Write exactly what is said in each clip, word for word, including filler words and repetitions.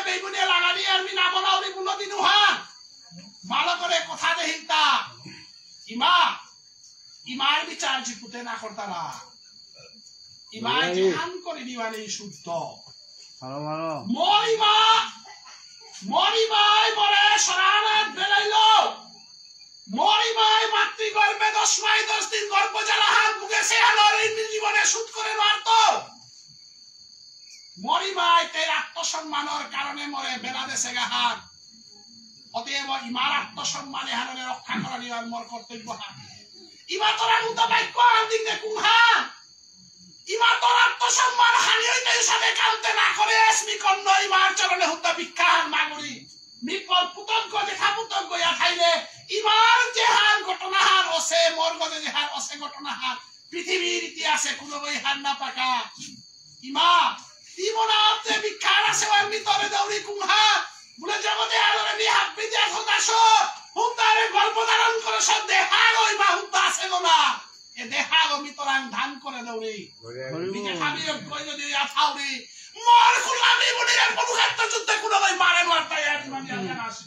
বেগুনে লাগানি আর মি না বলাউরি বুলো দিনু হা। ভালো করে কথা দেহিতা। ইমা, ইমার বিচার জিপুতে না করতারা। ইমা ওই। যেহান করে দিবানি শুদ্ধ। ভালো, ভালো। মরিমা, মরিমাই মরে সরানাত বেলাইলো। মরিমাই মাতৃগর্ভে দশ মাস দশ দিন গর্ভ জ্বালাহান বুকে সে হালর এই জীবনে শুট করে মারতো। মরিমাই তের আত্মসম্মানর কারণে মরে বেলা দেশে গাহান। অতএব ইমার আত্মসম্মান এহানরে রক্ষা করানি আর মোর কর্তব্য হান। ইমা তোরা মুতা বাক্য আন দিন দে কুংহান। ইমা তোর আত্মসম্মান হানি হইতে সাথে কালতে না করে এস মি কন্ন ইমার চরণে হুদ্দা ভিক্ষা হান মাগুরি। মি পর পুতজ্ঞ যেথা পুতজ্ঞ ইয়া খাইলে ইমার যে হান ঘটনা হান অসে মোর গজে যে হান অসে ঘটনা হান পৃথিবীর ইতিহাসে কোনো বই হার না পাকা। ইমা, তি মনা আপনি ভিক্ষার আসে ওয়ার মি তরে দৌড়ি কুংহা। বুলে জগতে আলোরে মি হাব্বি দিয়া খোদাসো। হুদ্দারে গর্ভ ধারণ করে সব দেহাগো ইমা হুদ্দা আসে গো না। এ দেহাগো মি তোরাং ধান করে দৌড়ি। হরি বল। নিজে খাবি কই যদি আথাউরি। মর খুলা মি বুড়ি রে পুরুষার্থ যুদ্ধে কোনো ভাই মারে মারতাই আর ইমা দিয়া আসি।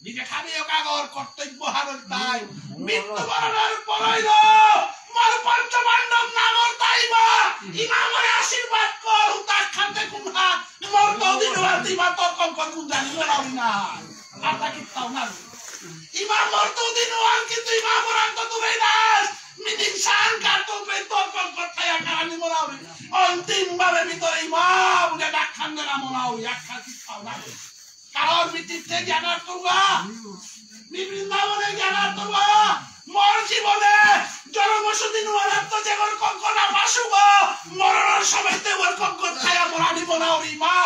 নিজে খাবি ও কাগর কর্তব্য হারল তাই। মৃত্যুবরণর পরইল। মর পঞ্চপাণ্ডব নামর তাই মা। ইমামরে আশীর্বাদ কর, উতাক খাতে কুমহা। মর তো দিন ওয়ান ইমা তোর কম কম জানি ওরাও না। আর তা কিত্তাও না। ইমা মর তো দিন ওয়ান কিন্তু ইমা মরান তো দূরে নাস। মিটিং সান কার তো পে তোর কম কম থায়া কারানি মরাও। অন্তিম ভাবে ভিতরে ইমা বুলে ডাক খান দেনা মরাও। এক খান কিত্তাও না। কারণ মি তীর্থে জ্ঞানার্থ হুয়া, মি বৃন্দাবনে জ্ঞানার্থ হুয়া, মোর জীবনে জন্ম সুদিন ওয়ারাত্ত যে ওর কঙ্কনা পাশুগ, মরণর সময় তে ওর কঙ্কন খায়া মরানি মনাউরি মা,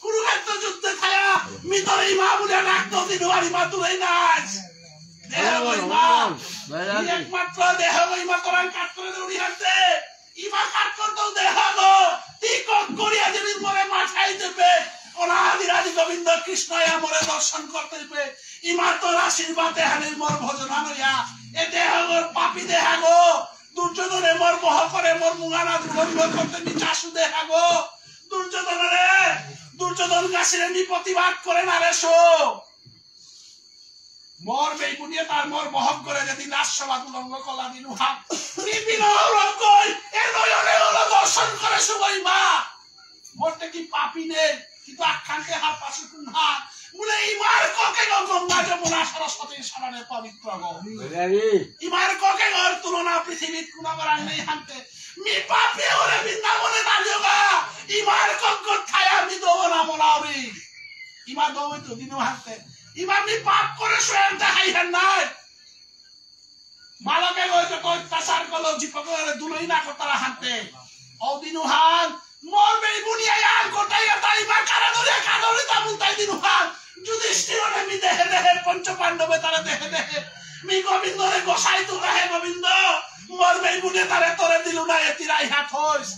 কুরুক্ষেত্র যুদ্ধে খায়া, মি তোর ইমা বুলে ডাক তো দিন ওয়ারি মা তুলে নাই। দেহ গই মা, মি একমাত্র দেহ গই মা তোরাং কাট করে দৌড়ি হাতে। ইমা কাট করতেও দেহাগো, তি কক করিয়া যদি মরে মাথায় দেবে, অনাদিরাদি গোবিন্দ কৃষ্ণ ইয়া মরে দর্শন করতে দেবে। ইমা তোর আশীর্বাদ এহানির মোর ভজনা নয়া। এ দেহাগোর পাপী দেহাগো, দুর্যোধনে মোর মোহ করে মোর মুঙানা দুর্গন্ধ করতে মি চাসু দেহাগো। দুর্যোধনরে, দুর্যোধন কাশিরে মি প্রতিবাদ করে না রে সো। মোর বেইবুনিয়ে তার মোর বহক করে যদি লাশ সভা তুলঙ্গ কলা দিলু হাত। মি বিনয় রকই, এ নয়নে হলো দর্শন করে সুগই মা। মোরতে কি পাপী নেই, কিন্তু আখ্যানকে হাত পাশে কোন হাত। বলে ইমার ককে গো গঙ্গা যমুনা সরস্বতী সরণে পবিত্র গো। ইমার ককে গর তুলনা পৃথিবীত কোনো গরাং নেই হানতে। মি পাপী ওরে বৃন্দাবনে না দিওগা। ইমার কক গো থায়া মি দো না মনাউরি। ইমা দৌই তো দিনু হাতে। ইমা মি পাপ করে স্বয়ং তা হাই হান নাই। মালকে গই তো অত্যাচার করলো, জিপকে ওরে দুলই না করতারা হাতে। ও দিনু হান, মোর বেইবুনিয়া ইয়ান কোটাই তাই ইমা কারা ধরে কাদলি তা মুতাই দিনু হান। যুধিষ্ঠিররে মি দেহে দেহে, পঞ্চপাণ্ডবে তারে দেহে দেহে। মি গোবিন্দরে গোসাই তুতা হে গোবিন্দ। মোর বেইবুনে তারে তোরে দিলু না এ তিরাই হাত হইস।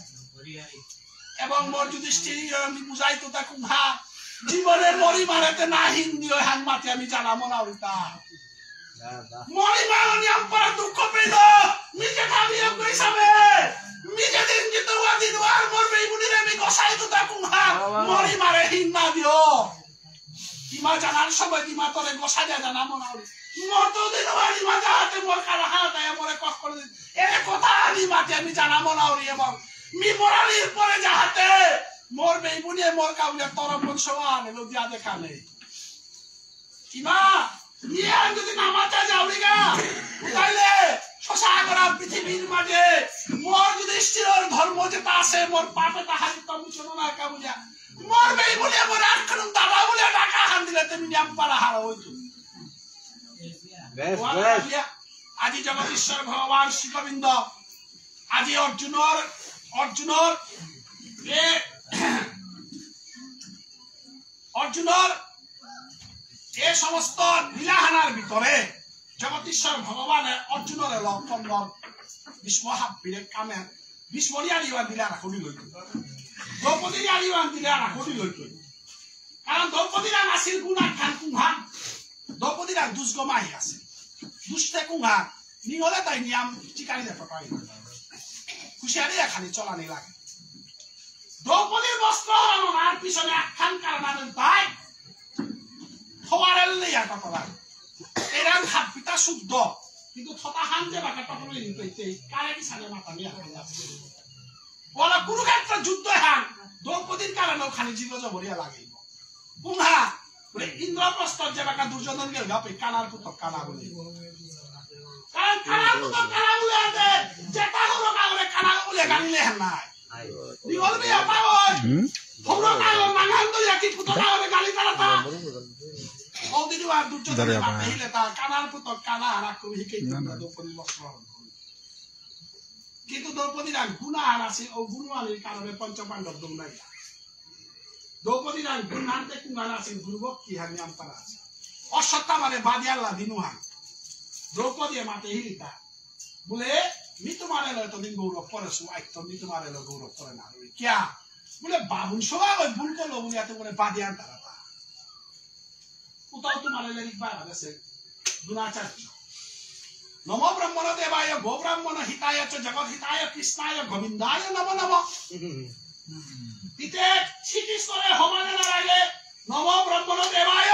এবং মোর যুধিষ্ঠির আমি বুঝাই তো তা কুম্ভা। জীবনে মরি মারেতে না হিন্দি ওই হান মাতে আমি জানা মনা উল্টা। মরি মারো নিয়াম পারা দুঃখ পেল। নিজে ভাবি এক হিসাবে। নিজে দিন জিত ওয়া দিন ওয়ার মোর বেইবুনিরে আমি গোসাই তো তা কুম্ভা। মরি মারে হিন না দিও। ইমা জানার সময় ইমা তোরে গোসা দিয়া জানা মনা উরি। মোর তো দিন ওয়ার ইমা যাহাতে মোর কালা হাত আয়া মোরে কষ্ট করে দিন। এ কথা আমি মাতে আমি জানা মনা উরি এবং মি মরানির পরে যাহাতে মোর বেইবুনিয়ে মোর কাউলে তরফ মন সমান এলো দিয়া দেখালে। ইমা, নিয়ে আমি যদি না মাতে যাউরিগা, তাইলে শশা করা পৃথিবীর মাঝে মোর যুধিষ্ঠিরর ধর্ম যেটা আছে, মোর পাপে তাহারি তো মুছে না কাবুলিয়া। মোর বেইবুনিয়ে মোর আটখান দাদা বলে ডাকা হান দিলে তুমি নিয়াম পারা হারা হইতো। বেশ, ওয়ান বেশ। কাবুলিয়া, আজি জগদীশ্বর ভগবান শ্রী গোবিন্দ, আজি অর্জুনর, অর্জুনর, এ, অর্জুনর এ সমস্ত লীলাহানার ভিতরে জগদীশ্বর ভগবানে অর্জুনরে লক্ষণ ভীষ্ম হাব্বিরে কামে ভীষ্মর ইয়ারি ওয়ান দিলে আর হলি লইতো। দ্রৌপদীর ইয়ারি ওয়ান দিলে আর হলি লইতো। কারণ দ্রৌপদীর আর আসিল গুণা খান কুম্ভা। দ্রৌপদীর আর দুষ্গমাহি আছে। দুষ্টে কুম্ভা। নিঙলে তাই নিয়াম চিকারি দে পাপাই। হুঁশিয়ারি খালি চলানি লাগে। দ্রৌপদীর বস্ত্র হরণ আর পিছনে আহান কারণ আনেন তাই। থোয়ারেল নেই আর কথা। এরাম হাবিতা শুদ্ধ। কিন্তু থতা হান যে বাকা টটলে নিতে ইতে, কারে কি সাথে মাথা নিয়ে আহান লাগছে। ওরা কুরুক্ষেত্র যুদ্ধ হান, দ্রৌপদীর কারণেও খালি জীব জবরিয়া লাগে। কুম্ভা, বুলে ইন্দ্রপ্রস্থ যে বাকা দুর্যোধন গেলগা পে কানার পুতক কানা বুলে। কারণ কানার পুতক কানা বুলে আতে, যেতা হলো কাগরে কানা বুলে গালি লেহান নাই। নিগল বে আপা ওই। হুম? হলো কাগর নাঙহান তো ইয়াকি পুতক কাগরে গালি তারা তা। ও দিদি আর দুর্যোধন ধরে আপা। বাপে হিলে তা কানার পুতক কানা আর আকু হিকে না, না। দ্রৌপদী বস্ত্র হরণ করে। কিন্তু দ্রৌপদীর আর গুণ আর আছে, ও গুণ আনির কারণে পঞ্চপাণ্ডব দৌড়াইয়া। দ্রৌপদীর আর গুণ আনতে কুঙ্গান আছে, গুরুবক কি হানি আমপারা আছে। অশ্বত্থামারে বাদিয়াল্লা দিনুহান। দ্রৌপদী মাতে হিলিতা। বুলে, মি তোমারে লয় তদিন গৌরব করেসু, আইতো মি তোমারে লয় গৌরব করে না। বুলে, কিয়া? বুলে, বাবুন সবা লয় ভুল করলো, বুলে, এত করে বাদিয়ান তারা তা। উতাও তোমার লেরিক বারো আছে, দ্রোণাচার্য। নমো ব্রহ্মণ দেবায় গো ব্রাহ্মণ হিতায় চ জগৎ হিতায় কৃষ্ণায় গোবিন্দায় নমো নমঃ। ইতে শ্রীকৃষ্ণরে হমানে নারায়ণে নমো ব্রহ্মণ দেবায়।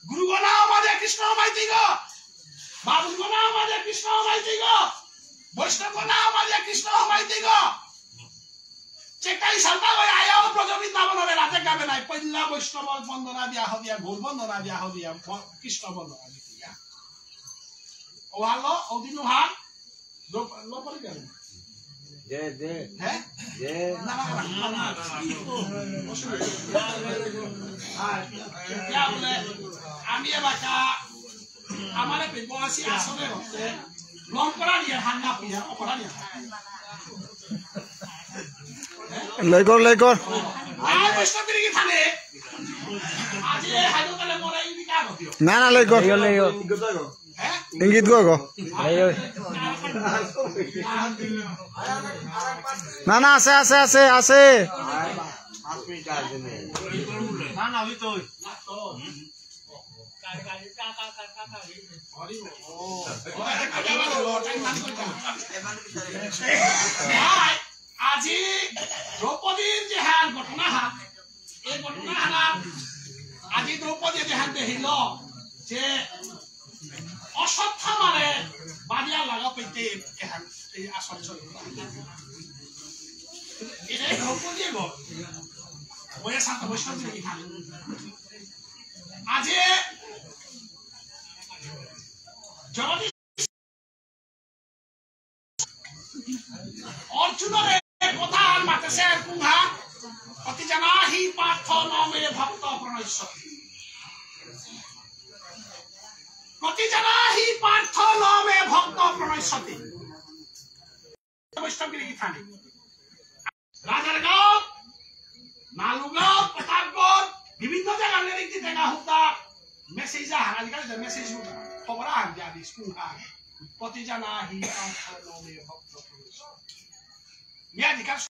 গুরুগণা আমাদের কৃষ্ণ মাইতি গো। বাবুগণা আমাদের কৃষ্ণ মাইতি গো। বৈষ্ণবগণা আমাদের কৃষ্ণ মাইতি গো। চেকাই সালতা ওই আয়াও ব্রজ বৃন্দাবনরে রাতে গাবে নাই। পইলা বৈষ্ণব বন্দনা দিয়া হদিয়া, গৌর বন্দনা দিয়া হদিয়া, ব-, কৃষ্ণ বন্দনা দিয়া। ও হালো, ও দিনু হাল, লো-, লো পরে গেল। দে, দে। হ্যাঁ? দে। না, না, না, না, না। অসুবিধা নেই। আর, ইয়া বলে, আমি এবার আমারে পেবো আসি আসলে হতে লং করা নিয়ে হান্না পিয়া, অপরা নিয়ে। লেগর, লেগর। আয় বৈষ্ণব গিরি কি থানে? আজি এই হাইদো তাহলে মোরা ইবি কা গতিও। না, না, লেগর। লেগর, লেগর। হ্যাঁ? ইঙ্গিত গো, গো। লেগর। না, না, আছে, আছে, আছে, আছে। না, না, ওই তো। আজি দ্রৌপদীর যে হান ঘটনা হান, এই ঘটনা হান আজি দ্রৌপদী যে হান দেখিল যে অশ্বত্থামারে বাদিয়া লাগা পেতে এহান এই আসন চলে। এটা দ্রৌপদী গো। ওই শান্ত বৈষ্ণব কি হান। আজি যদি অর্জুনরে কথা আর মাতেসে আর কুম্ভা, প্রতিজানাহি পার্থ ন মে ভক্ত প্রণশ্যতি। প্রতিজানাহি পার্থ ন মে ভক্ত প্রণশ্যতি। বৈষ্ণব গিরি কি থানে। রাজারগাঁও, নালুগাঁও, প্রতাপগড়, বিভিন্ন জায়গা লেরিক দি দেনা হুদা মেসেজ আহান, আজিকালি যে মেসেজ হুদা, খবর আহান, যে আদি স্কুল আহান, প্রতিজানাহি পার্থ ন মে ভক্ত প্রণশ্যতি। মি আজিকাল